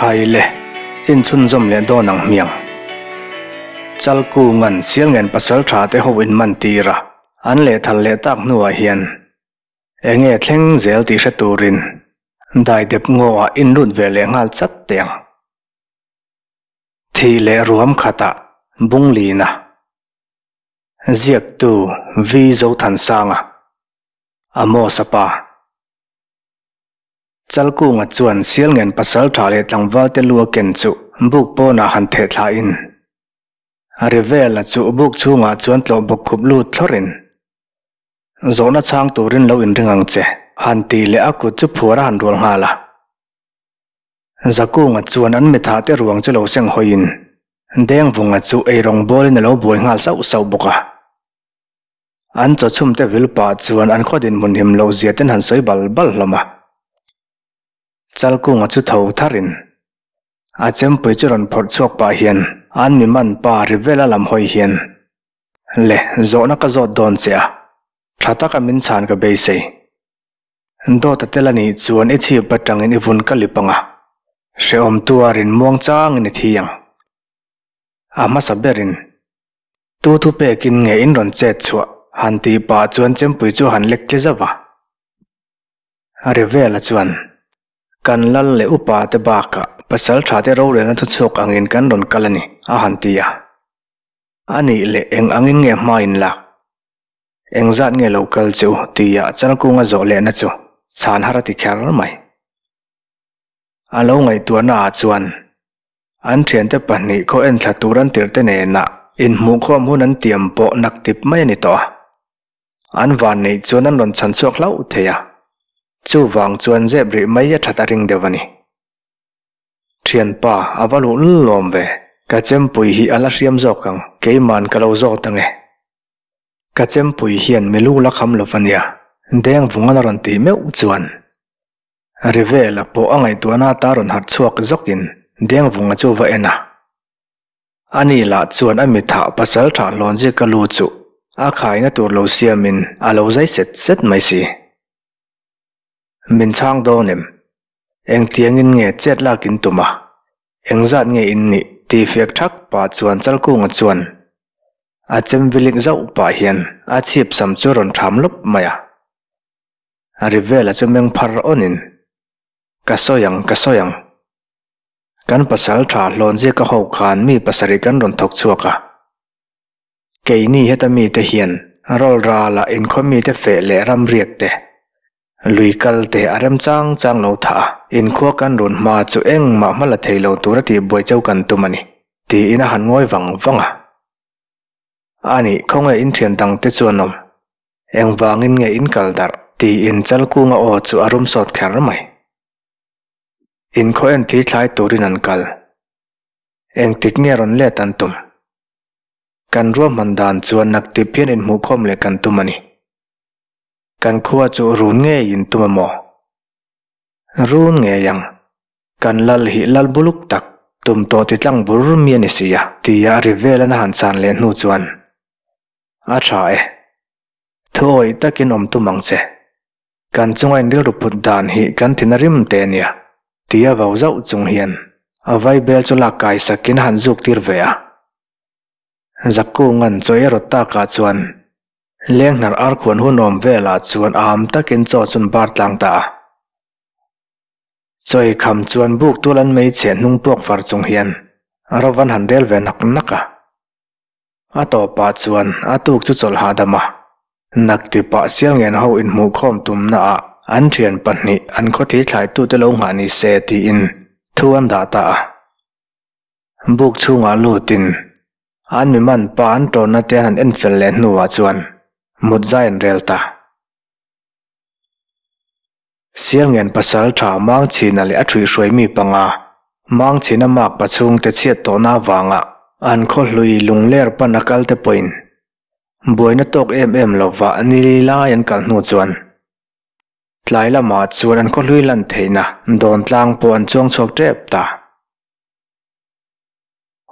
Khai le, inchhunzawm leh dawn ang hmiang. Chalkunga'n Sialngen pasaltha te ho in man tir a, an lehthal leh tak hnuah hian enge thleng zel tih hre turin daidep ngaw ah in lut ve leh nghal chat teh ang. Thih leh ruam khatah Bunglina ziaktu V Zothansanga, Amos-a pa. Chalkunga chuan Sialngen pasaltha leh tlangvalte lu a ken chu buk pawnah han theh thlain Rivela chu buk chhungah chuan tlawh bawk khup lut thlawrin zawhna chhang turin lo inring ang che han ti leh a kut chu phuar a han rual nghal a. Zakunga chuan an mitha te ruang chu lo seng hawiin Dengvunga chu eirawng bawlin a lo buai nghal sauh sauh bawk a. An chaw chhum te vil pah chuan an khaw dinhmun him loh zia ten han sawi bal bal hlawm a. Chalkunga chu tho tharin a chempui chu rawn phawrh chhuak pah hian an mi man pa ri vela lam hawi hian, Le, zawhna ka zawt dawn che a, tha taka min chhan ka beisei. Dawt a tel a nih chuan i chhip atangin i vun ka lip ang a, hrehawm tuarin muang changin i thi ang. A hmasa berin Tu thu pekin nge in rawn chet chhuah? Han tih pah chuan chempui chu han lek tle zauh a. Rivela chuan, Kan lal leh upa te bakah pasal tha te rorelna thu chhuak angin kan rawn kal a ni, a han ti a. A nih leh eng angin nge hma in lak? Eng zat nge lo kal chu? tia Chalkunga zawh lehna chu chhan har a ti kher mai. A lo ngaihtuahna ah chuan An thiante pahnih khaw enthla tur an tirhte nena inhmuhkhawm hun an tiam pawh nak tip mai a ni tawh a. An van neih chuan an rawn chhan chhuak hlauh thei a. Chuvang chuan zep rih mai a that a ring deuh a ni. Thianpa, a va luh lawm ve. Ka chempui hi a la hriam zawk ang, keiman ka lo zawt ang e. Ka chempui hian mi lu la kham lo va nia, Dengvungan a rawn tih meuh chuan. Rivela pawh a ngaihtuahna ata rawn harh chhuak zawkin Dengvunga chu va en a. Ani lah chuan a mithah pasal tha hlawn zika lu chu a khaina tur lo siamin a lo zai set set mai si. Min chhang dawn em? Engtiangin nge chet lak in tum a? Engzat nge in nih? Tih fiak thak pah chuan Chalkunga chuan a chem vilik zauh pah hian a chhip sam chu rawn tham lawp mai a. A ri vela chu meng phar awnin, Ka sawi ang, ka sawi ang. Kan pasal tha hlawn zika ho khan mi pasarih kan rawn thawk chhuak a. Keini heta mite hian rawl rala inkhaw mite feh leh ram riak te, lui kal te a rem chang chang lo thah a, inkhua kan run hma chu engmah hma la thei lo tura tihbuai cheu kan tum a ni, tiin a han ngawi vang vang a. Anih, khawnge inthian dangte chuan awm? Engvangin nge in kal darh? Tiin Chalkunga aw chu a rum sawt kher mai. In khaw en thi thlai turin an kal. Engtik nge rawn let an tum? Kan ruahman dan chuan naktip hian inhmuhkhawm leh kan tum a ni. Kan khua chu run ngei in tum a maw? Run ngei ang. Kan lal hi lal buluk tak, tum tawh ti tlang bur mi a ni si a, tia a ri vel a han chan leh hnu chuan A tha e. Thuawih takin awm tum ang che. Kan chunga in rilru put dan hi kan thin a rim te ania, tia vau zauh chung hian a vaibel chu lak kai sakin a han zuk tir ve a. Zakkunga'n chaw ei rawt takah chuan lenghnar arkhuan hun awm velah chuan am takin chaw chun bar tlang ta a. Chaw ei kham chuan buk tual an mei chhe hnung puak far chung hian ro van han rel ve nak nak a. A tawpah chuan a tuk chu chawlh hahdam a, nakti pah Sialngen ho inhmuhkhawm tumna ah an thian pahnih an khawthi thlaitute lo nghah ni se tiin thu an dah ta a. Buk chhungah lutin an mi man pa an tawnna te an han enfel leh hnuah chuan mut zai an rel ta. Sialngen pasal tha Mangchhina leh a thuihhruai mi panga Mangchhina mak pachhungte chhiat tawhna avanga an khaw hlui lungler pan a kal te pawhin buaina tawk em em lova ni lai an kal hnu chuan tlai lamah chuan an khaw hlui lan theihna dawn tlang pawh an chuang chhuak tep ta.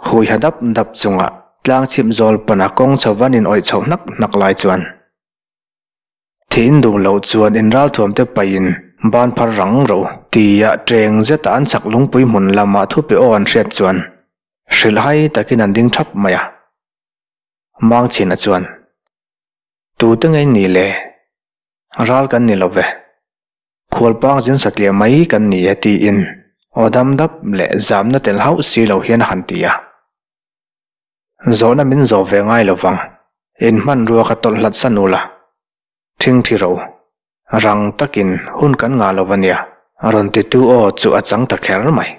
Hui ha dap dap chunga tlang chhip zawl pana kawng chho van in awih chhoh hnak hnak lai chuan Thiin duh loh chuan in ralthuam te paihin ban phar rang ro. Tia ṭeng zeta an chak lungpui hmun lama thupe aw an hriat chuan hrilhhai takin an ding ṭhap mai a. Mangchhina chuan, Tute ngei ni le? Ral kan ni lo ve. Khualpang zin satliah mai kan ni e tiin aw dam dap leh zamna tel hauh si lo hian a han ti a. Zawhna min zawh ve ngai lo vang, in hmanrua ka tawlh hlat san ula, ṭhingṭhi rawh u. Rang takin hun kan ngah lo ania, rawn titu aw chu a chang ta kher mai.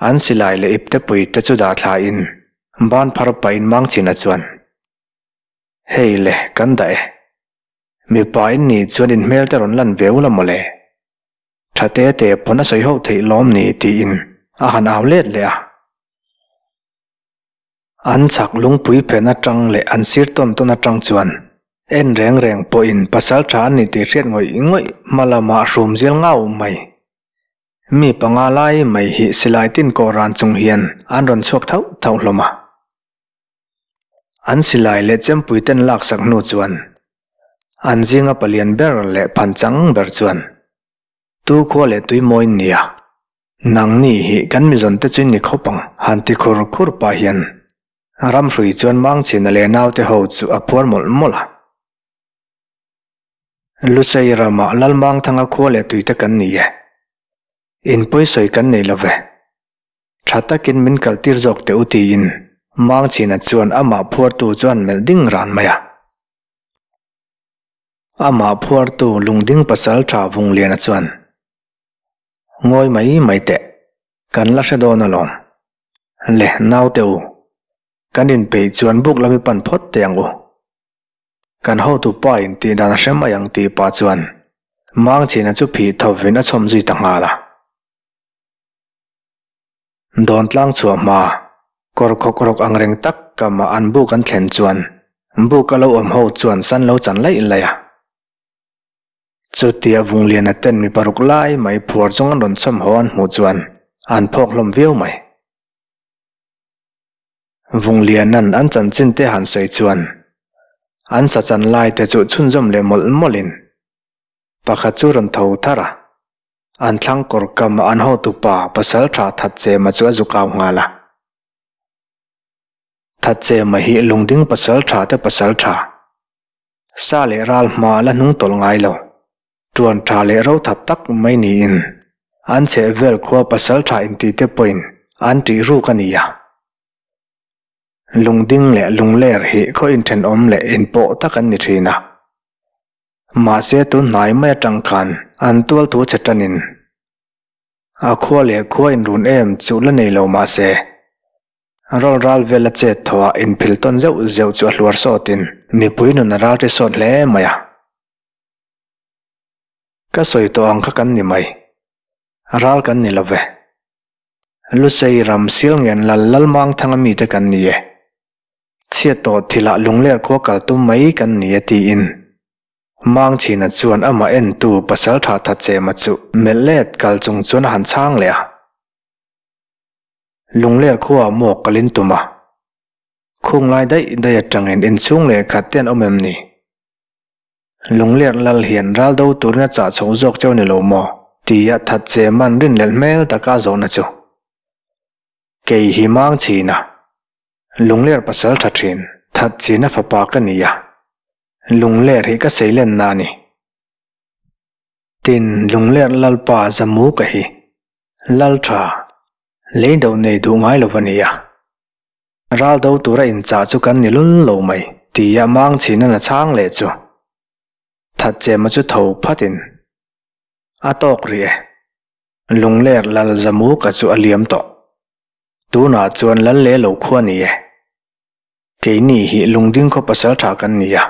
An silai leh iptepui te chu dah thlain ban phar pahin Mangchhina chuan, Hei le, kan dah e. Mipa in nih chuan in hmel te rawn lan ve ula mawle. Tha te te pawn a sawi ho theih lawm ni tiin a han au let leh a. An chhak lungpui phen atang leh an sir tawn tawn atang chuan en reng reng pawhin pasal tha an ni tih hriat ngawih ngawih hma lamah hrum zial ngau mai. Mi panga lai mai hi silai tin kawh ran chung hian an rawn chhuak thauh thauh hlawm a. An silai leh chempui ten laksak hnu chuan an zinga palian ber leh phanchang ber chuan Tu khua leh tui mawi nia, nangni hi kan mizawn te chu ni khawp ang han ti khur khur pah hian ramhrui chuan Mangchhina leh naute ho chu a phuar mawlh mawlh a. Lusei ramah Lalmangthanga khua leh tui te kan ni e, in pawisawi kan nei lo ve. Tha takin min kaltir zawk teh u tiin Mangchhina chuan amah phuartu chuan melh ding ran mai a. Amah phuartu lungding pasal tha Vungliana chuan, Ngawi mai mai teh, kan la hre dawn alawm. Le naute u, kan inpeih chuan buk lam i pan phawt teh ang u. Kan hotu pa in tih dan a hre mai ang tih pah chuan Mangchhina chu phih thovin a chhawm zui ta nghal a. Dawntlang chhuah hma, kawr khawk rawk ang reng tak kamah an buk an thlen chuan buk a lo awm ho chuan san lo chan laih laih a. Chutia Vungliana ten mi paruk lai mai phuar chung an rawn chhawm haw an hmuh chuan an phawk hlawm viau mai. Vungliana'n an chanchin te han sawi chuan an sa chan lai te chu chhunzawm leh mawlh mawlhin pakhat chu rawn tho thar a. An thlang kawr kam a an hotupa pasal tha Thatchema chu a zu kau nghal a. Thatchema hi lungding pasal tha te pasal tha. Sa leh ral hma a la hnung tawlh ngai lo. Tuan tha leh ro thap tak mai niin an chheh vel khua pasal tha inti te pawhin an tih ruk a ni a. Lungding leh lungler hi khaw inthenawm leh inpawh tak an ni thin a. Mahse tun hnai mai atang khan an tual thu che tanin a khua leh khua inrun em chu la nei lo mahse ral ral vel a chet thaw ah inphil tawn zeuh zeuh chu a hluar sawtin mipui nun a ral ri sawt hle mai a. Ka sawi tawh ang kha kan ni mai. Ral kan ni lo ve. Lusei ram Silngen lal Lalmangthanga mite kan ni e. Chhiat tawh thilah lungler khua kal tum mai kan ni e tiin Mangchhina chuan amah entu pasal tha tha chema chu melh let kal chung chuan a han chhang leh a. Lungler khua ah maw kalin tum a. Khung lai daih daih atangin inchhung leh khat te an awm em ni? Lungler lal hian ral do turin a chah chho zawk cheu ni lo maw? tia that cheman rinhlelh hmel taka a zawhna chu kei hi Mangchhina Lungler pasal tha thin, that china fapa ka ni a, Lungler hi ka seilenna a ni. Tin, Lungler Lalpa Zamuka hi Lal tha, lei do nei duh ngai lo va ni a. Ral do tura inchah chu kan ni lul lo mai, tia Mangchhina'n a chhang leh chu. Thatchema chu tho phatin a tawk rih e. Lungler Lal Zamuka chu a liam tawh. Tunah chuan lal leh lo khua ni e. Keini hi Lungding khaw pasal tha kan ni a.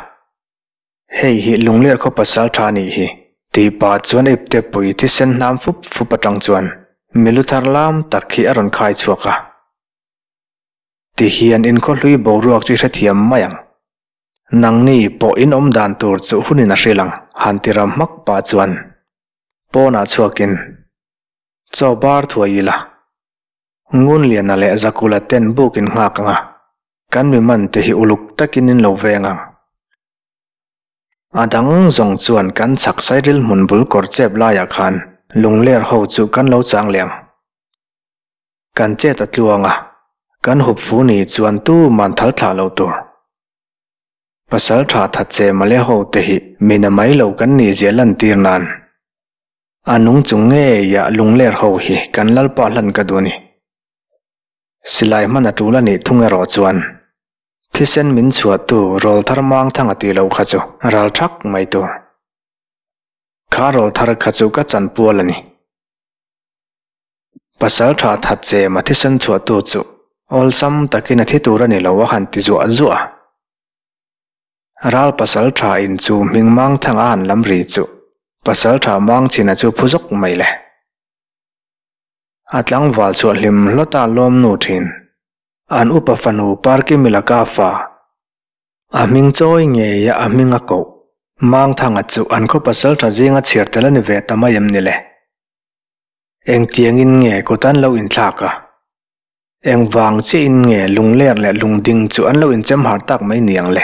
Hei hi Lungler khaw pasal tha nih hi, tih pah chuan ipte pui thisen hnam fup fup atang chuan milu thar lam tak hi a rawn khai chhuak a. Ti hian inkhaw hlui boruak chu i hrethiam mai ang. Nangni pawh in awm dan tur chu hunin a hrilh ang, han ti ram hmak pah chuan pawnah chhuakin chaw bar thuai ila. Ngunliana leh Zakula ten buk in nghak ang a, kan mi man te hi uluk takin in lo veng ang. A dang zawng chuan kan chhak sairil hmun bul kawr chep laiah khan Lungler ho chu kan lo chang leh ang. Kan chet a tluang a, kan hup fu ni chuan tuman thal thlah lo tur. Pasal tha that che male ho te hi mina mai lo kan nih zia lantir nan a nung chung ngeia lungler ho hi kan lalpa hlan ka duh a ni. Silai hman a tul a nih thung erawh chuan thisen min chhuahtu rawlthar mangthang a tih loh kha chu ral thak mai tur. Kha rawlthar kha chu ka chanpual a ni. Pasal tha that chem a thisen chhuahtu chu awlsam takin a thi tur a ni lo a han ti zuah zuah a. Ral pasal tha in chu hming mangthang a han lam ri chu pasal tha mangchhina chu phu zawk mai le. A tlangval chhuah hlim hlawt a lawm nu thin. An upa fanu Parkimi laka fa A hming chawi ngei a a hming a koh. Mangthanga chu an khaw pasal tha zinga chhiar tel a ni ve ta mai em ni le? Engtiangin nge kut an lo inthlak a? Engvang chiahin nge lungler leh lungding chu an lo inchem har tak mai ni ang le?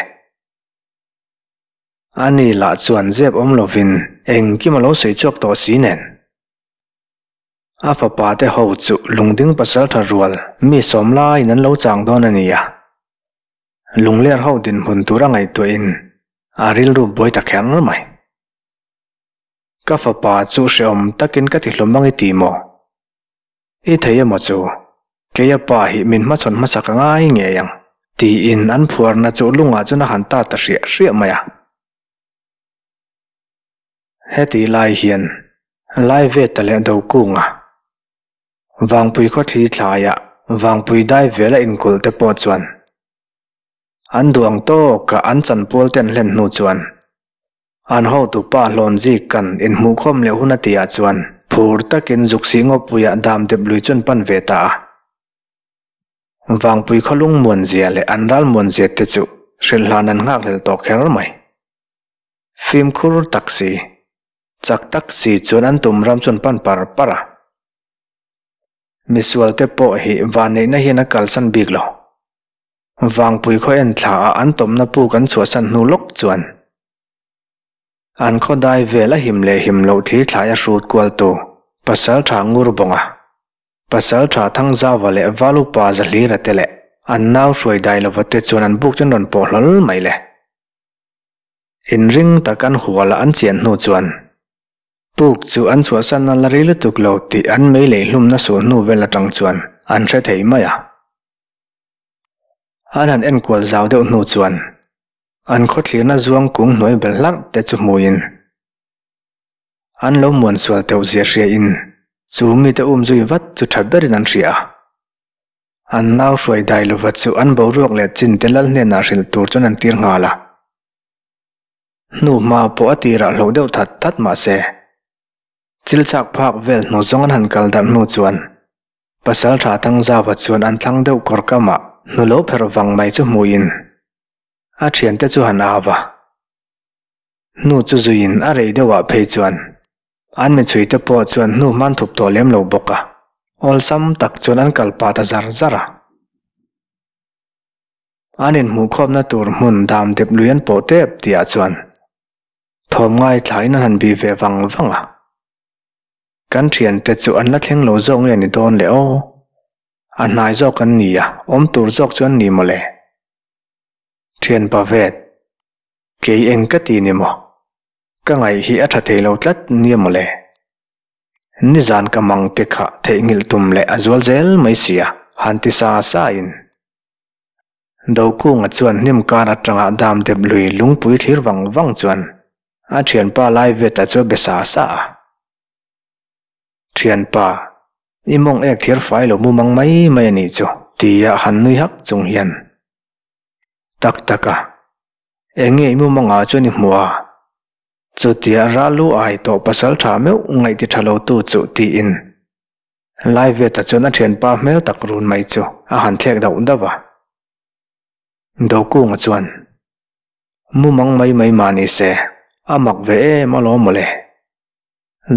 Ani lah chuan zep awm lovin engkim a lo sawi chhuak tawh si nen. A fapa te ho chu lungding pasal tha rual mi sawm laiin an lo chang dawn a ni a. Lungler ho dinhmun tur a ngaihtuahin a rilru buai ta kher mai. Ka fapa chu hrehawm takin ka ti hlawm ang i ti maw? I thei emaw chu, keia pa hi min hmachhawn hmasa ka ngai ngei ang, tiin an phuarna chu lungah chuan a han ta ta hriah hriah mai a. Heti lai hian lai ve ta leh Dokunga, Vangpui khawthli thlaiah Vangpui dai vela inkulh te pawh chuan an duh ang tawkah an chanpual te an hlen hnu chuan an hotu pa hlawn zik kan inhmuhkhawm leh hun a tihah chuan phur takin Zuksih ngawpuiah dam dep lui chu an pan ve ta a. Vangpui khawlung muanzia leh an ral muanzia te chu hrilhhlan an nghakhlel tawh kher mai. Fimkhur tak si. Chak tak si chuan an tum ram chuan pan par par a. Misual te pawh hi vanneihna hian a kalsan bik lo. Vangpui khaw en thla ah an tawmna puk an chhuahsan hnu lawk chuan an khaw dai vel a him leh him loh thli thlai a hrut kual tu Pasal Tha Ngurbawnga, Pasal Tha Thangzauva leh Valupa Zahlira te leh an nau hruai dai lova te chuan an buk chu an rawn pawh hlawl mai le. Inring tak an hual a an chian hnu chuan puk chu an chhuahsan a la rei lutuk lo tih an mei lei hlumna sul hnu vel atang chuan an hre thei mai a. An han enkual zau deuh hnu chuan an khawthlirna zuang kung hnuai bel hlarh te chu hmuin an lo muan sual teuh zia hriain chu mite um zui vat chu tha berin an hria a. An nau hruai dai lova chu an boruak leh chin te lal hnenah hrilh tur chuan an tir nghal a. Hnu hma pawh a tirah hloh deuh that that mah se, chil chak phak vel hnu zawng an han kal darh hnu chuan Pasaltha Thangzauva chuan an thlang deuh kawr kamah hnu lo pherh vang mai chu hmuhin a thiante chu han au va. Hnu chu zuiin a rei deuhah phei chuan An michhui te pawh chuan hnu hman thup tawh lem lo bawk a, awlsam tak chuan an kal pah ta zar zar a. An inhmuhkhawmna tur hmun dam dep lui an pawh tep tihah chuan thawm ngaithlain an han bih ve vang vang a. Kan thiante chu an la thleng lo zawk nge ni dawn le aw? A hnai zawk an ni a, awm tur zawk chu an ni mawle. Thianpa vet, kei eng ka ti ni maw? Ka ngaih hi a tha thei lo tlat nia mawle. Nizan ka mang te kha theihnghilh tum leh a zual zel mai sia, han ti sa sa in. Dokunga chuan hnim kar atanga dam dep lui lungpui thlir vang vang chuan a thianpa lai vet a chu a be sa sa a. Thianpa, i mawng ek thir fai lo mu mang mai mai a nih chu, tia han nui hak chung hian. Tak tak a. Eng nge i mumangah chuan i hmuh a? Chutia ral lu ai tawh pasal tha meuh ngaih ti tha lo tu chu tiin Laiveta chuan a thianpa hmel tak run mai chu a han thlek dauh dauh a. Dokunga chuan, Mumang mai mai mah ni se, a mak ve em alawm mawle.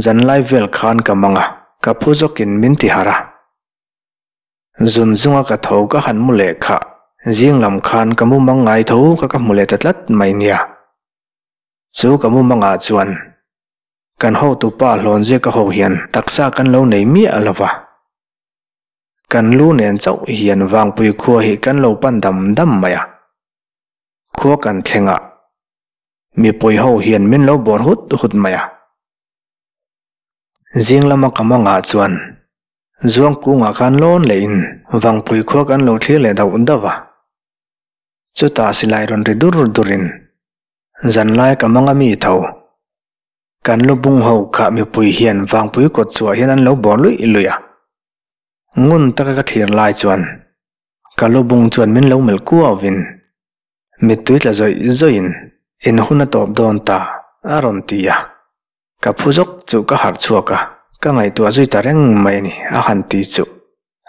Zanlai vel khan ka mang a, ka phu zawkin min ti harh a. Zun zunga ka tho ka han mu leh kha, zing lam khan ka mu mang ngai tho kha ka hmu leh ta tlat mai nia. Chu ka mu mangah chuan. Kan hotupa Hlawnzika ho hian taksa kan lo nei miah lo va. Kan lu nen chauh hian Vangpui khua hi kan lo pan dam dam mai a. Khua kan thleng a, mipui ho hian min lo bawr hut hut mai a. Zing lama ka mangah chuan Zuangkungah khan lawn lehin Vangpui khua kan lo thlir leh dauh dauh a. Chutah silai rawn ri dur durin zanlai ka manga mi tho. Kan lu bung ho kha mipui hian Vangpui kawt chhuah hian an lo bawr luih luih a. Ngun taka ka thlir lai chuan ka lu bung chuan min lo melh kuauvin mittui tla zawih zawihin in hun a tawp dawn ta a rawn ti a. Ka phu zawk chu ka harh chhuak a, ka ngaihtuah zui ta reng mai a ni a han ti chu.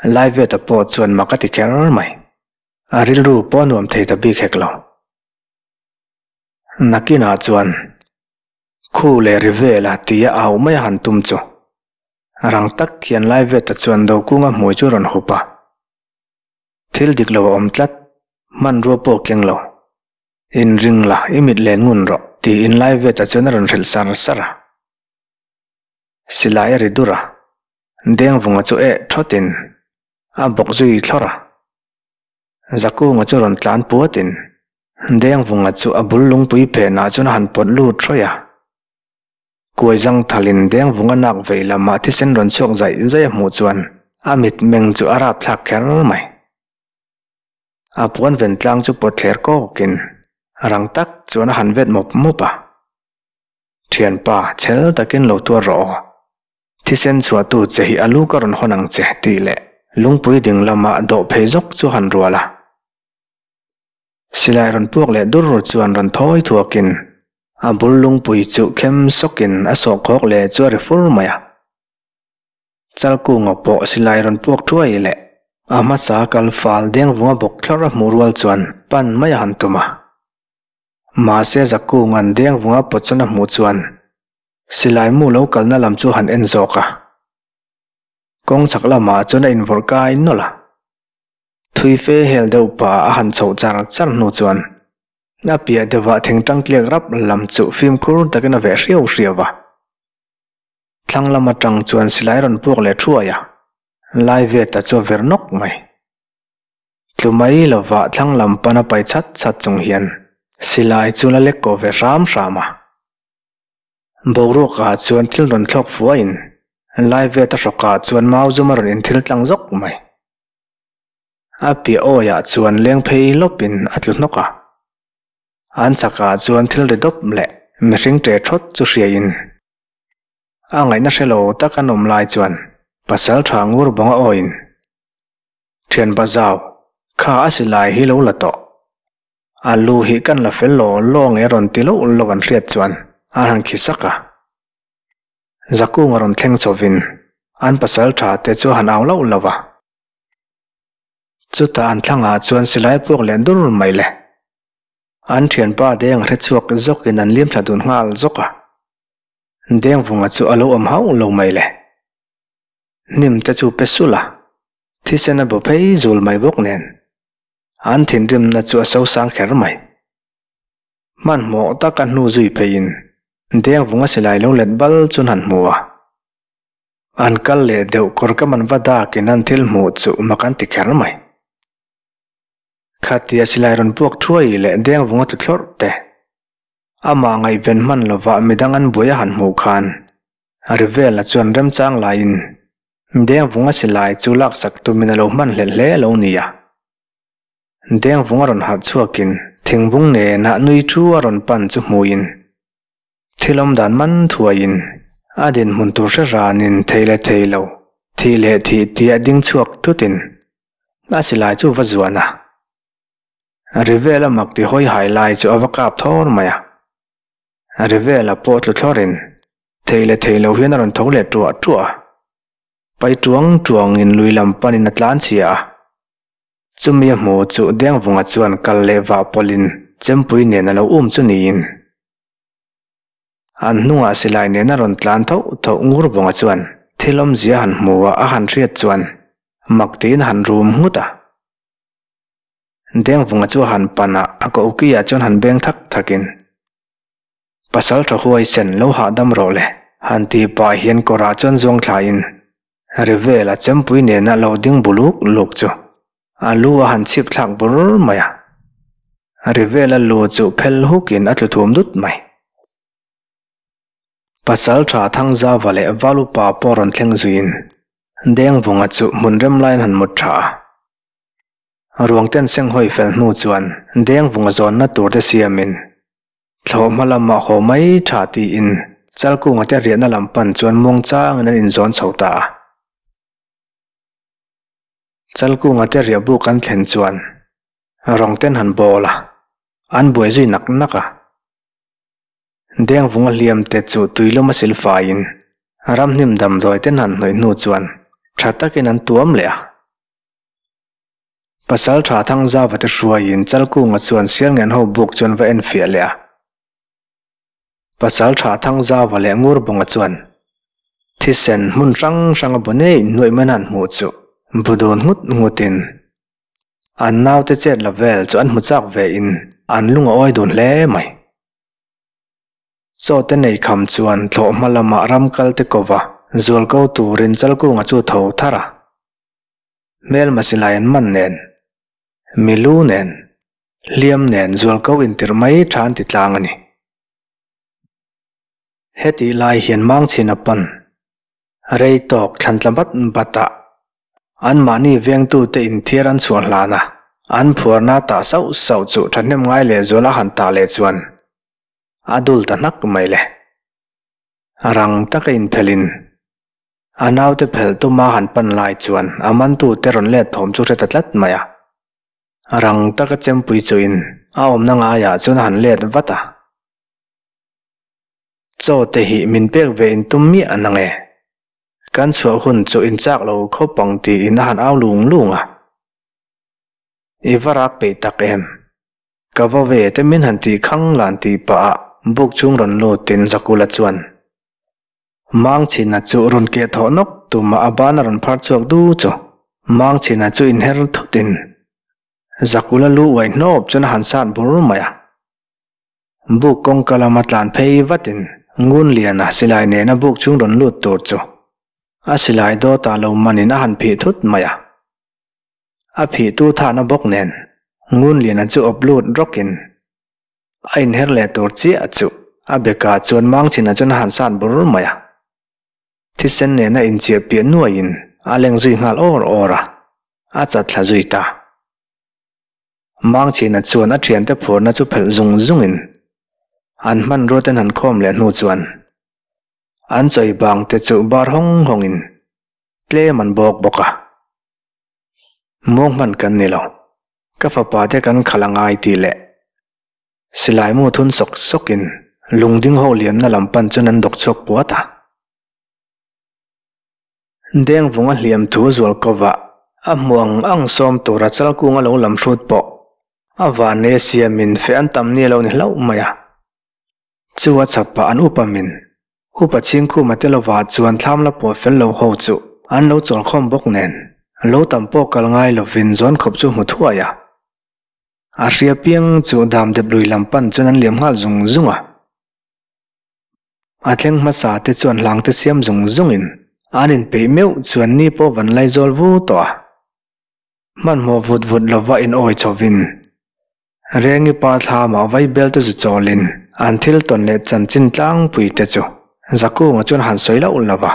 Laiveta pawh chuan mak a ti kher mai. A rilru pawh a nuam thei ta bik hek lo. Nakinah chuan Khu leh ri vela tia au mai a han tum chu. Rang tak hian Laiveta chuan Dokunga hmui chu rawn hup a. Thil dik lo a awm tlat, hmanrua pawh keng lo. Inring la, i mit len ngun rawh, tiin Laiveta chuan a rawn hrilh sar sar a. Silai a ri dur a, Dengvunga chu eh thawtin a bawk zui thlawr a. Zakunga chu rawn tlan puatin Dengvunga chu a bul lungpui phenah chuan a han pawt lut hrawih a. Kuai zang thalin Dengvunga nak vei lamah thisen rawn chhuak zaih zaih a hmuh chuan a mitmeng chu a rapthlak kher mai. A puan ven tlang chu pawt thler kawkin rang tak chuan a han vet mawp mawp a. Thianpa, chhel takin lo tuar rawh aw. Thisen chhuahtu che hi a lu ka rawn hawn ang che tih leh lungpui ding lama dawh phei zawk chu a han rual a. Silai rawn puak leh dur chuan rawn thawi thuakin a bul lungpui chu khem sawkin a sawhkhawk leh chu a ri fur mai a. Chalkunga pawh silai rawn puak thuai leh a hmasa kal fal dengvunga bawk thlawr a hmuh rual chuan pan mai a han tum a. Mahse Zakunga'n dengvunga pawt chuan a hmuh chuan silai mu lo kalna lam chu han en zawk a. Kawng chhak lamah chuan a invawrh kai nawlh a. Thui fe hel deuh pah a han chhoh char char hnu chuan a piah deuhah thingtang tliak rap lam chu fimkhur takin a veh hriau hriau a. Thlang lam atang chuan silai rawn puak leh thuai a, lai vet a chu a ver nawk mai. Tlu mai lovah thlang lam pan a pai chat chat chung hian silai chu la lek kawh ve hram hram a. Boruakah chuan thil rawn thlawk fuaiin lai vet a hrawkah chuan mau zum a rawn inthil tlang zawk mai. A piah awiah chuan leng phei lawpin a tlu hnawk a. An chakah chuan thil ri dawp leh mihring ṭe ṭhawt chu hriain a ngaihna hre lo tak an awm lai chuan pasal ṭha ngur bawng a awiin, Ṭhianpa zau, kha a silai hi lo la tawh. A lu hi kan la fel law law nge rawn ti loh loh an hriat chuan a han khi sak a. Zakunga rawn thleng chhovin an pasal ṭha te chu a han au loh loh a. Chutah an thlangah chuan silai puak leh dur mai le. An thianpa Deng hre chhuak zawkin an lim thla dun nghal zawk a. Dengvunga chu a lo awm hauh lo mai le. Hnim te chu pe sulh a, thisen a bu phei zul mai bawk nen. An thinrimna chu a sosang kher mai. Hmanhmawh taka hnu zui pheiin Dengvunga silai lo let bal chu an han hmu a. An kal leh deuh kawr ka man va dakin an thil hmuh chu mak an ti kher mai. Khatia silai rawn puak thuai leh dengvunga tlu thlawrh te, amah ngaihven hman lovah midang an buai a han hmuh khan Rivela chuan remchang laiin dengvunga silai chu laksak tumin a lo hman hlelh hle lo nia. Dengvunga rawn harh chhuakin thingbung nena nui thu a rawn pan chu hmuin Thil awm dan man thuaiin a dinhmun tur hre ranin thei leh thei lo, thih leh thih tia ding chhuak thutin a silai chu va zuan a. Rivela mak ti hawi hai lai chu a va kap thawr mai a. Rivela pawh tlu thlawrin thei leh thei lo hian a rawn tho leh tuah tuah a. Pai tuang tuangin lui lam panin a tlan chhia a. Chumi a hmu chu Dengvunga chuan kal leh vah pawlhin chempui nen a lo um chu niin. An hnungah silai nena rawn tlan tho tho ngur bawnga chuan thil awmzia han hmu a, a han hriat chuan mak tiin a han rum nghut a. Dengvunga chu a han pan a, a koh kiah chuan han beng thak thakin, Pasal tha huai sen lo hahdam rawh le, Han tih pah hian kawrah chuan zuang thlain Rivela chempui nena lo ding bu luk luk chu a lu a han chhip thlak bur mai a. Rivela lu chu phel hukin a tlu thum dut mai. Pasaltha Thangzava leh Valupa pawh rawn thleng zuiin Dengvunga chu hmun rem laiin han mut tha a. Ruangten senghawi fel hnu chuan Dengvunga zawnna tur te siamin Thlawh hma lamah haw mai tha tiin Chalkunga te riahna lam pan chuan muang changin an inzawn chho ta a. Chalkunga te riah buk an thlen chuan rawng ten han bawl a, an buai zui nak nak a. Dengvunga hliam te chu tuilum a sil faiin ramhnim damdawi ten han hnawih hnu chuan tha takin an tuam leh a. Pasal tha Thangzava te hruaiin Chalkunga chuan Sialngen ho buk chuan va enfiah leh a. Pasal tha Thangzava leh Ngurbawnga chuan thisen hmun hrang hranga bu nei nuaih mai an hmuh chu bu dun nghut nghutin an naute chet la vel chu an hmu chak ve in an lung a awi dun hle mai. Chaw te nei kham chuan thlawh hma lamah ram kal te kova zualko turin Chalkunga chu tho thar a. Hmelma silai an man nen, milu nen, hliam nen zualko intirh mai tha an ti tlang a ni. Hetih lai hian Mangchhin a pan rei tawk thlan tla bat bat ah anmahni vengtute inthiar an chhuah hlan a, an phuarna tah sauh sauh chu thahnem ngai leh zual a han tah leh chuan a dul ta hnak mai le. Rang taka inphelhin A naute phelh tuma han pan lai chuan a mantute rawn let thawm chu hre ta tlat mai a. Rang taka chempui chuin a awmna ngaiah chuan a han let vat a. Chaw te hi min pek ve in tum miah nang e. Kan chhuah hun chu in chak lo khawp ang tiin a han au lung lung a. I va rak peih tak em? Ka va ve te min han tih khang lan tih pah ah buk chhung rawn lutin Zakula chuan Mangchhina chu rawn keh thawh nawk tumah a ban a rawn phar chhuak du chu. Mangchhina chu inher thutin Zakula lu uai hnawp chuan a han sat bur mai a. Buk kawngka lama tlan phei vatin Ngunliana silai nena buk chhung rawn lut tur chu a silai dawtah lo manin a han phih thut mai a. A phihtu thahna bawk nen Ngunliana chu awp lut rawkin A inher leh tur chiah chu a bekah chuan Mangchhina chuan a han sat bur mai a. Thisen nena inchiah piah nuaiin a leng zui nghal awr awr a, a chat thla zui ta. Mangchhina chuan a thiante phurna chu phelh zung zungin an hmanrua ten han khawm leh hnu chuan an chawi bang te chu bar hawng hawngin tlem an bawk bawk a. Muang hman kan ni lo. Ka fapa te kan khalh a ngai tih leh silai mu thun sawk sawkin lungding ho liamna lam pan chuan an dawk chhuak puat a. Dengvunga hliam thu zual kovah a hmu ang ang sawm tura chalkung a lo lam hrut pawh a vannei a siamin feh an tam ni a lo ni hlauh mai a. Chu a chhapah an upa min Upa Chhingkhuma te lovah chuan thlam la pawh fel lo ho chu an lo chawlkhawm bawk nen lo tam pawh kal ngai lovin zawn khawp chu hmu thuai a. A hria piang chu dam dep lui lam pan chuan an liam nghal zung zung a. A thleng hmasa te chuan hlang te siam zung zungin an inpeih meuh chuan ni pawh van lai zawl vu tawh a. Hmanhmawh vut vut lova in awi chhovin Rengi pa thlamah vaibel te zu chawlin an thil tawn leh chanchin tlangpui te chu Zakunga chuan han sawi loh lo va.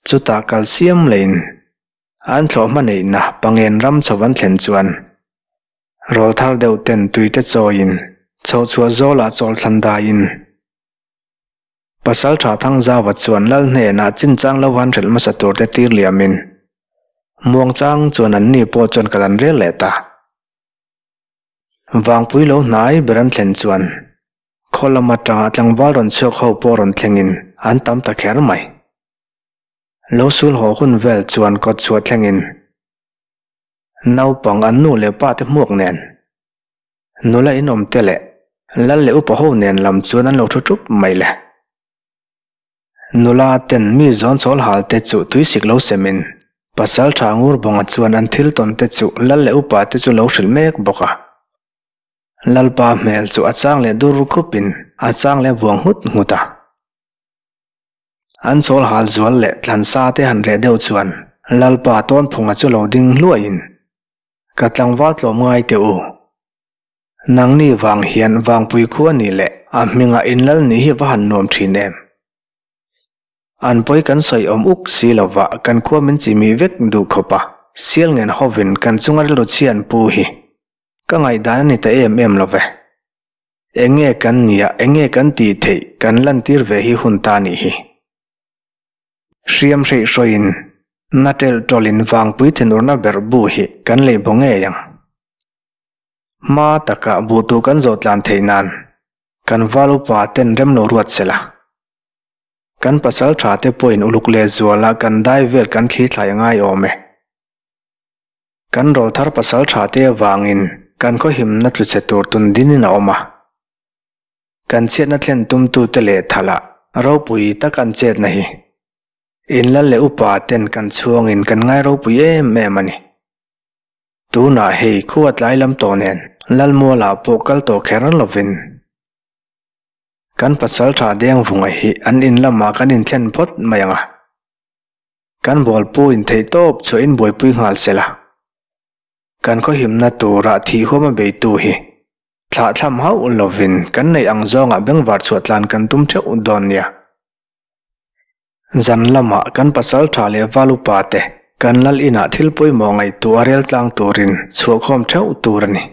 Chutah kal siam leiin an thlawh hma neihna Pangen ram chho an thlen chuan rawlthar deuh ten tui te chawiin chhoh chhuah zawlah chawl thlan daiin Pasalṭha Thangzauva chuan Lal hnenah chinchang lo han hrelh hmasa tur te tir liamin muangchang chuan anni pawh chuan kal an rel leh ta. Vangpui lo hnai ber an thlen chuan khaw lam atanga tlangval rawn chhuak ho pawh rawn thlengin an tam ta kher mai. Lo sul haw hun vel chuan kawt chhuah thlengin naupang an nu leh pa te hmuak nen Nula inawm te leh Lal leh upa ho nen lam chuan an lo thu thup mai le. Nula ten mi zawn chawl hal te chu tuisik lo semin pasal tha Ngurbawnga chuan an thil tawn te chu Lal leh upa te chu lo hrilh mek bawk a. Lalpa hmel chu a chang leh dur khupin a chang leh vuang nghut nghut a. An chawl hal zual leh thlansa te han reh deuh chuan Lalpa Tawnphunga chu lo ding hluaiin, Ka tlangval tlawm ngai teh u. Nangni vang hian Vangpui khua nih leh a hminga inlal nih hi va han nuam thin em? An pawi kan sawi awm uk si lova kan khua min chimih vek duh khawp a, sial ngen hovin kan chunga rilru chhia an pu hi ka ngaihdan a ni ta em em lo ve. Enge kan nia, enge kan tih theih kan lantir ve hi hun ta nih hi. Hriam hreih hrawiin, na ṭelh ṭawlhin vangpui thinurna ber bu hi kan lei baw ngei ang. Hma takah buhtu kan zawh tlan theih nan kan val upa ten rem lo ruat se la. Kan pasal tha te pawhin uluk leh zuala kan dai vel kan thli thlai a ngai awm e. Kan rawlthar pasal tha te avangin kan khawhimna tlu che tur tun dinin a awm a. Kan chhiatna thlen tumtute leh thalah ropui tak an chetna hi inlal leh upa ten kan chhuangin kan ngai ropui em em a ni. Tunah hei khua tlai lam tawh nen Lalmualah pawh kal tawh kher lovin kan pasal tha Dengvunga hi an in lamah kan inthlen phawt mai ang a. Kan bawlpu intheih tawp chu in buaipui nghal se la. Kan khawhimna tura thih huama beitu hi thlahthlam hauh lovin kan neih ang zawngah bengvar chhuah tlan kan tum theuh dawn nia. Zan lamah kan pasal tha leh val upa te kan lal inah thil pawimawh ngaihtuah a rel tlang turin chhuahkhawm theuh tur a ni.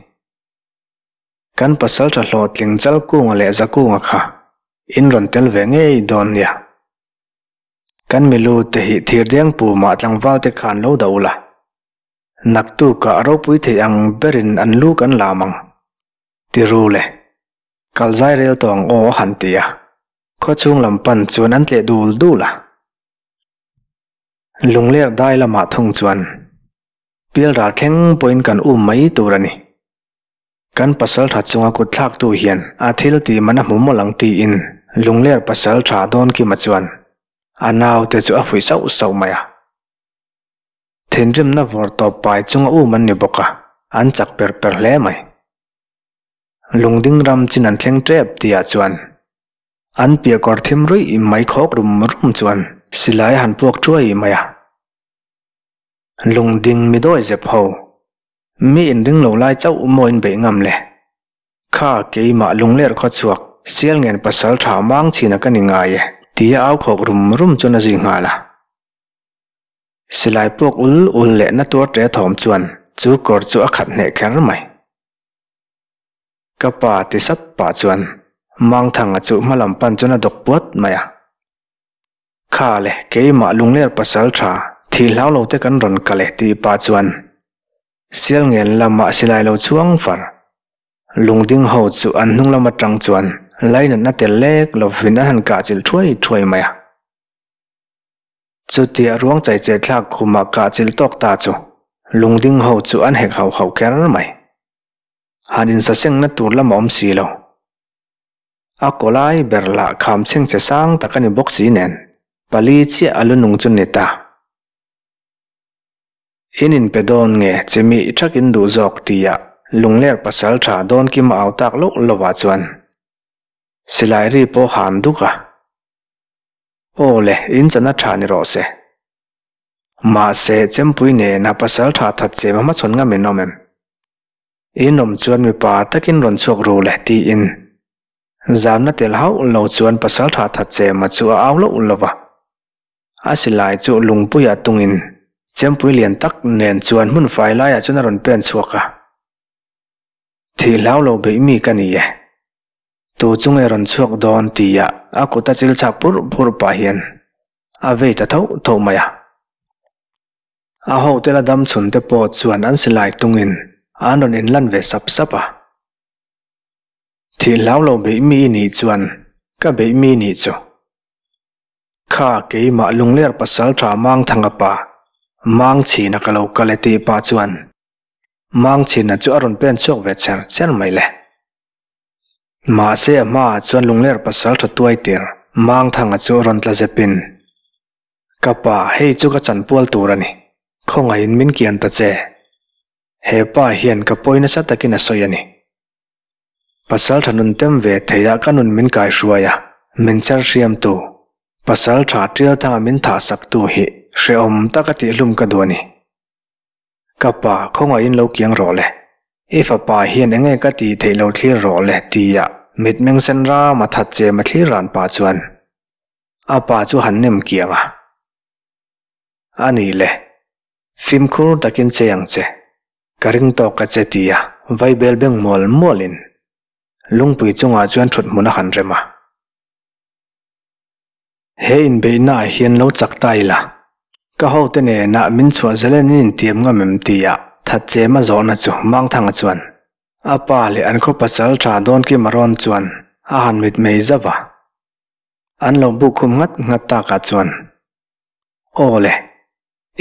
Kan pasal tha hlawhtling Chalkunga leh Zakunga kha in rawn tel ve ngei dawn nia. Kan milu te hi thirdeng pumah tlangval te khan lo dah ula. Naktukah ropui thei ang berin an lu kan lam ang. Ti ru le. Kal zai rel tawh ang aw a han ti a. Khawchhung lam pan chuan an tleh dul dul a. Lungler dai lamah thung chuan pialral thleng pawhin kan um mai tur a ni. Kan pasal tha chunga kut thlaktu hian a thil tih man a hmu mawlh ang tiin Lungler pasal tha Dawnkima chuan a naute chu a fuih sauh sauh mai a. Thinrimna vawr tawp pai chunga um an ni bawk a, an chak per per hle mai. Lungding ram chin an thleng tep tihah chuan an piah kawr thim ruih mai khawk rum rum chuan silai a han puak thuai mai a. Lungding mi dawi zep ho Mi inring lo lai chauh maw in beih ngam le? Kha keimah lungler khaw chhuak, sial ngen pasal tha mang chhin a ka ni ngai e, tia au khawk rum rum chuan a zui nghal a. Silai puak ul ul leh na tuar ṭe thawm chuan chu kawr chu a khat hneh kher mai. Ka pa ti sap pah chuan Mangthanga chu hmalam pan chuan a dawk puat mai a. Kha le, keimah lungler pasal tha, thih hlau lo te kan rawn kal e tih pah chuan Sialngen lamah silai lo chhuang far. Lungding ho chu an hnung lam atang chuan lainatna tel lek lovin an han kah chilh thuai thuai mai a. Chutia ruang chaicheh thlak khumah kah chilh tawk ta chu lungding ho chu an hek hauh hauh kher mai. Han insasengna tur lam a awm si lo. A kaw lai ber lah kham chheng che sang tak a ni bawk si nen, pali chiah a lu nung chu ni ta. In inpe dawn nge che mi i thakin duh zawk tia lungler pasal tha dawn kim a au tak loh lovah chuan silai ri pawh han duk a. Aw le, in chana tha ni rawh se. Mahse, chempui nena pasal tha that che hmachhawn ngam in awm em? In awm chuan mipa takin rawn chhuak ru le tiin zamna tel hauh lo chuan pasaltha Thatchema chu a au loh lo va. A silai chu lungpuiah tungin chempui lian tak nen chuan hmun fai laiah chuan a rawn pen chhuak a. Thih hlau lo beih mi ka ni e. Tu chu nge rawn chhuak dawn tia a kut a chil chak pur pur pah hian a vei ta tho tho mai a. A hotel a dam chhun te pawh chuan an silai tungin an rawn inlan ve sap sap a. Thih hlau lo beih mi i nih chuan ka beih mi nih chu. Kha keimah lungler pasal tha Mangthanga pa, Mangchhina ka lo kal e tih pah chuan Mangchhina chu a rawn pen chhuak ve cher cher mai le. Mahse a hmaah chuan lungler pasal tha tuai tir Mangthanga chu rawn tla zepin Ka pa, hei chu ka chanpual tur a ni. Khawngaihin min kian ta che. He pa hian ka pawi nasa takin a sawi a ni. Pasal tha nun tem ve theiah ka nun min kaihruai a, min cher hriam tu. Pasalṭha Ṭialthanga min thahsaktu hi hrehawm taka tihhlum ka duh a ni. Ka pa, khawngaihin lo kiang rawh le. I fapa hian enge ka tih theih lo thlir rawh le tia mitmeng sen rama that chem a thlir ran pah chuan a pa chu han nem kiang a. A ni le, fimkhur takin che ang che, ka ring tawk a che tia vaibel beng mual mualin lungpui chungah chuan thut hmun a han rem a. He inbeihnaah hian lo chak ta ila, ka hote nenah min chhuah zalen in intiam ngam em tia Thatchema zawhna chu Mangthanga chuan a pa leh an khaw pasal tha dawn kim a rawn chuan a han mitmei zauh a. An lo buk khum nghat nghat takah chuan, Aw le,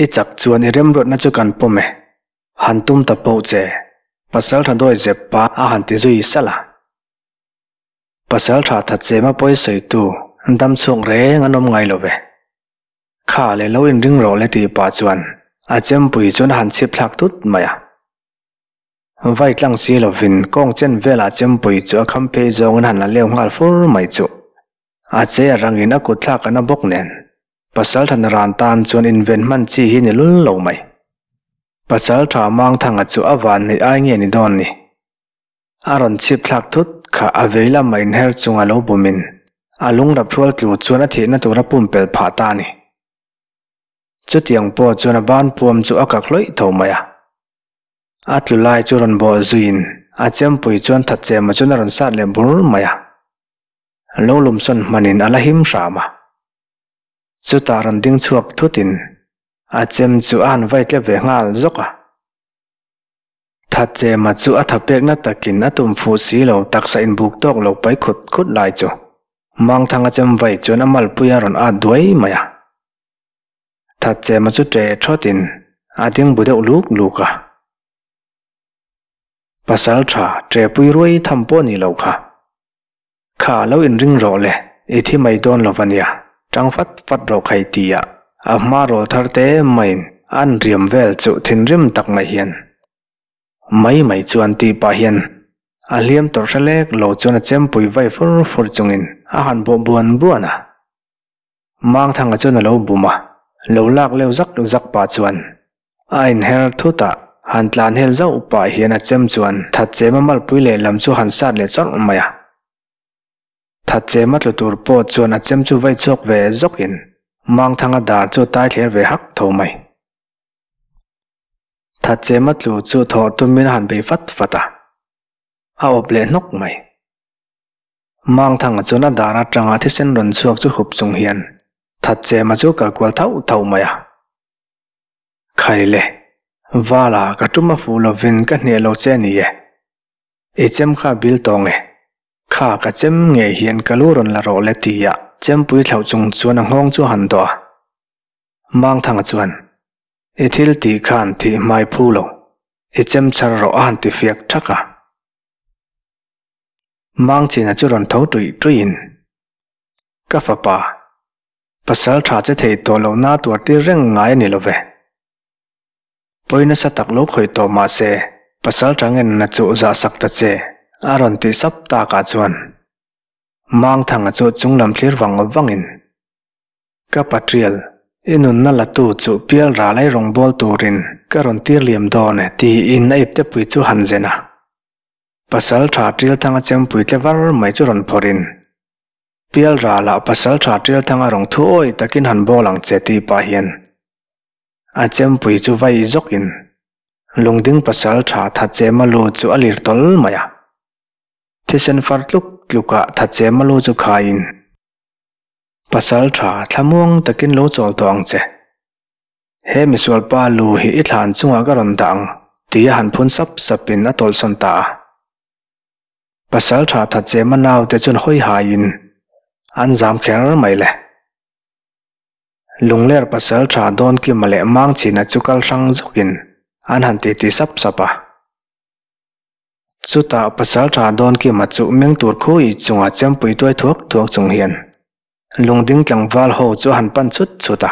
i chak chuan i remruatna chu kan pawm e, han tum ta poh che, pasal tha dawi zep pa a han ti zui salh a. Pasal tha that chema pawi sawitu dam chhuak reng an awm ngai lo ve. Kha leh lo inring rawh le tih pah chuan a chempui chuan a han chhip thlak tut mai a. Vai tlang si lovin kawng chen velah chempui chu a kham phei zawngin han la leu nghal fur mai chu. A che a rangin a kut thlak a na bawk nen pasal tha naran tan chuan inven hman chi hi ni lul lo mai. Pasal tha Mangthanga chu a van neih ai nge ni dawn ni? A rawn chhip thlak thut kha a vei lama inher chunga lo bumin a lungrap hrual tlu chuan a thihna tura pumpelh phah ta a ni. Chutiang pawh chuan a ban puam chu a kak hlawih tho mai a. A tlu lai chu rawn bawh zuiin a chempui chuan thatchema chuan a rawn sat leh bur mai a. Lo lumsawn hmanin a la him hram a. Chutah rawn ding chhuak thutin a chem chu a han vai tlep ve nghal zawk a. Thatchema chu a thapekna takin a tum fuh si lo taksa inbuk tawk lo pai khut khut lai chu Mangthanga chem vai chuan a malpui a rawn at duai mai a. Thatchema chu ṭe ṭhawtin a ding bu deuh luk luk a. Pasal ṭha ṭepui ruai tham pawh ni lo kha. Kha lo inring rawh le, i thi mai dawn lo va nia, ṭang fat fat rawh khai tia a hma rawl thar te maiin an riam vel chu thinrim tak mai hian mai mai chuan tih pah hian a hliam tawrh hre lek lo chuan a chempui vai fur fur chungin a han bawh buan buan a. Mangthanga chuan a lo bum a, lo lak leu zak zak pah chuan a inher thut a, han tlan hel zauh pah hian a chem chuan Thatchema malpui lehlam chu han sat leh chawrh mai a. Thatchema tlu tur pawh chuan a chem chu vai chhuak ve zawkin Mangthanga dar chu tai thler ve hak tho mai. Thatchema tlu chu thawh tumin a han bei fat fat a, a awp leh hnawk mai. Mangthanga chuan a dar atanga thisen rawn chhuak chu hup chung hian Thatchema chu kal kual thauh thauh mai a. Khai le, Vala ka tum a fuh lovin ka hneh lo che a ni e. I chem kha bil tawng e. Kha ka chem ngei hian ka lu rawn la rawh le tia chempui thlauh chung chuan a nghawng chu a han dawh a. Mangthanga chuan, I thil tih khan thih hmai phu lo, i chem chhar rawh a han ti fiak thak a. Mangchina chu rawn tho tuih tuihin, Ka fapa, pasal tha che thei tawh loh na tuar tir reng ngai a ni lo ve. Pawi nasa tak lo khawih tawh mah se, pasal tha ngenna chu zah sak ta che, a rawn tih sap takah chuan Mangthanga chu chunglam thlir vang vangin, Ka patrial, i nunna latu chu pial ral ai rawngbâwl turin ka rawn tir liam dawn e, tiin a iptepui chu han zen a. Pasal tha Ṭilthanga chempui tle var mai chu rawn phawrhin, Pial ralah pasal tha Ṭilthanga rawng thu awi takin han bawl ang che tih pah hian a chempui chu vai zawkin lungding pasal tha Thachema lu chu a lir tawl mai a. Thisen far tluk tlukah Thachema lu chu khaiin, Pasal tha thlamuang takin lo chawl tawh ang che. He misual pa lu hi i thlan chungah ka rawn dah ang, tia han phun sap sapin a tawlhsawn ta a. Pasal tha that chema naute chuan hawi haiin an zam kher mai le. Lungler pasal tha Dawnkima leh Mangchina chu kal hrang zawkin an han titi sap sap a. Chutah pasal tha Dawnkima chu meng tur khui chunga chempui tuai thuak thuak chung hian lungding tlangval ho chu a han pan chut chut a.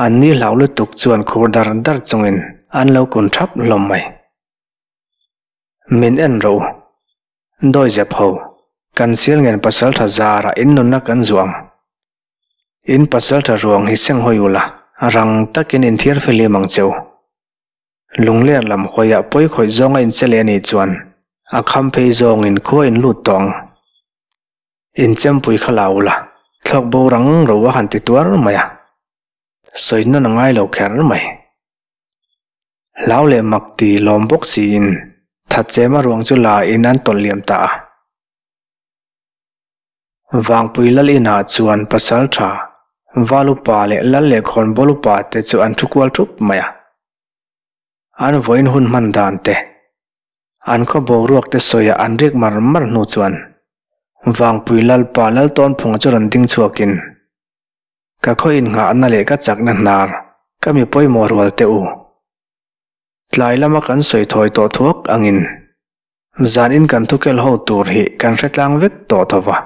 An ni hlau lutuk chuan khur dar dar chungin an lo kun thap hlawm mai. Min en rawh u. Dawi zep ho. Kan sial ngen pasal tha zarah in nunna kan zuang. In pasalṭha ruang hi seng hawi ula, rang takin inthiar fihlim ang che u. Lungler lam hawiah pawi khawih zawnga inche leh a nih chuan a kham phei zawngin khua in lut tawh ang. Inchempui kha la ula, thlawk bo rang ro a han ti tuar mai a. Sawi nawn a ngai lo kher mai. Hlau leh mak ti lawm bawk siin Thatchema ruang chu la in an tawlh liam ta a. Vangpui lal inah chuan pasal tha, val upa leh lal leh khawnbawl upa te chu an thu kual thup mai a. An vawiin hun hman dan te, an khaw boruak te sawiah an rik mar mar hnu chuan Vangpui lalpa Laltawnphunga chu rawn ding chhuakin, Ka khaw innghahna leh ka chakna hnar ka mi pawimawh rual teh u. Tlai lama kan sawi thawi tawh thuak angin Zanin kan thukel ho tur hi kan hre tlang vek tawh tho va.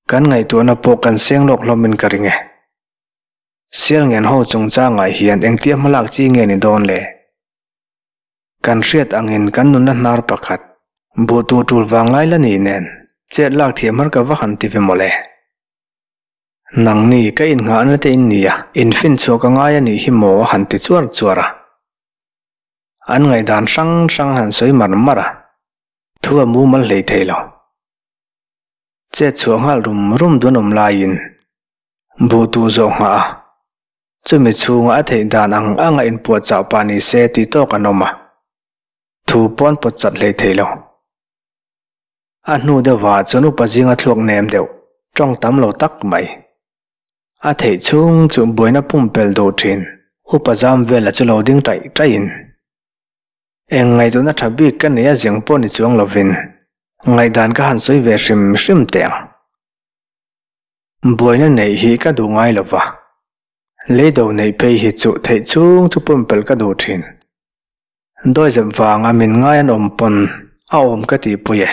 Kan ngaihtuahna pawh kan seng lawk hlawmin ka ring e. Sialngen ho chungchangah hian engtia hmalak chi nge ni dawn le? Kan hriat angin kan nunna hnar pakhat, buh tur tul vanglai la ni nen chet lak thiam har ka va han ti ve mawle. Nangni ka innghahna te in nia, infinchhuah ka ngai a nih hi maw han ti chuar chuar a. An ngaihdan hrang hrang han sawi mar mar a, thu a mumal hlei thei lo. Chet chhuah nghal rum rum dun awm laiin buh tuh zawh nghah a, chumi chhunga a theih dan ang anga inpuahchah pah ni se tih tawk an awm a, thu pawn pawt chat hlei thei lo. A hnu deuhvah chuan upa zinga thluak nem deuh, tawng tam lo tak mai. A theih chhung chu buaina pumpel duh thin. Upa zam vela chu lo ding taih taihin, Eng ngaihtuahna tha bik ka nei a zeng pawh ni chuang lovin ngaihdan ka han sawi ve hrim hrim teh ang. Buaina neih hi ka duh ngai lova, leido neih phei hi chu theih chhung chu pumpel ka duh thin. Dawizep vanga min ngai an awm pawn a awm ka tihpui e.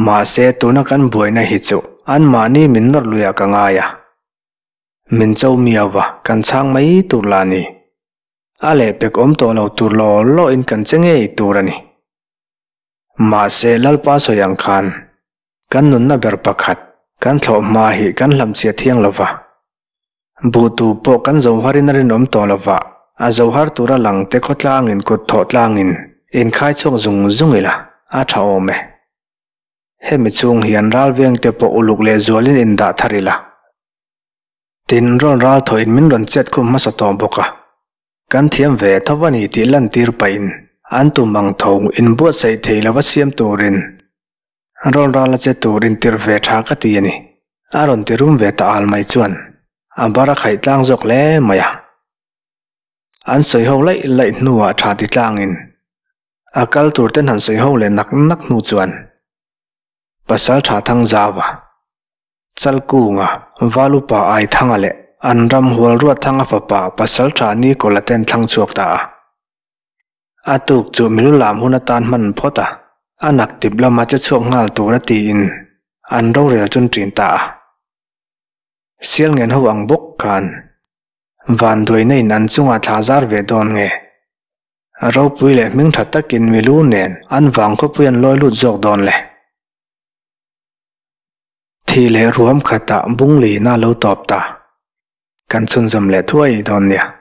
Mahse tuna kan buaina hi chu anmahni min nawr luiah ka ngai a. Min cho miau va, kan chhang mai tur lah a ni. A lehpek awm tawh lo tur law law in kan che ngei tur a ni. Mahse Lalpa sawi ang khan kan nunna ber pakhat kan thlawh hma hi kan hlamchhia thiang lo va. Buh tu pawh kan zo harin a rinawm tawh lo va, a zo har tura lang te khawtlangin kut thawh tlangin inkhai chhuak zung zung ila a tha awm e. Hemi chhung hian ral veng te pawh uluk leh zualin indah thar ila. Tin, rawn ral thawhin min rawn chet khum hmasa tawh bawk a. Kan thiam ve tho a ni tih lantir pahin an tum ang tho inbuatsaih thei lova siam turin rawn ral a che tur intirh ve tha ka ti a ni. A rawn ti rum ve ta al mai chuan a bar a khaih tlang zawk hle mai a. An sawi ho laih laih hnuah tha ti tlangin a kal tur ten han sawi ho leh nak nak hnu chuan Pasal tha thang zau a. Chalkunga, Valupa Aithanga leh an ram Hualruathanga fapa Pasaltha Nikola ten thlang chhuak ta a. A tuk chu milu lam hun atan hman phawt a, a nak tip lama che chhuak nghal tur a tiin an rorel chun ṭin ta a. Sialngen ho ang bawk khan vanduaina in an chungah thla zar ve dawn nge? Ropui leh hming ṭha takin milu nen an vang khawpui an lawi lut zawk dawn le. Thih leh ruam khatah bung lina lo tawp ta. Kan chhunzawm leh thuai dawn nia.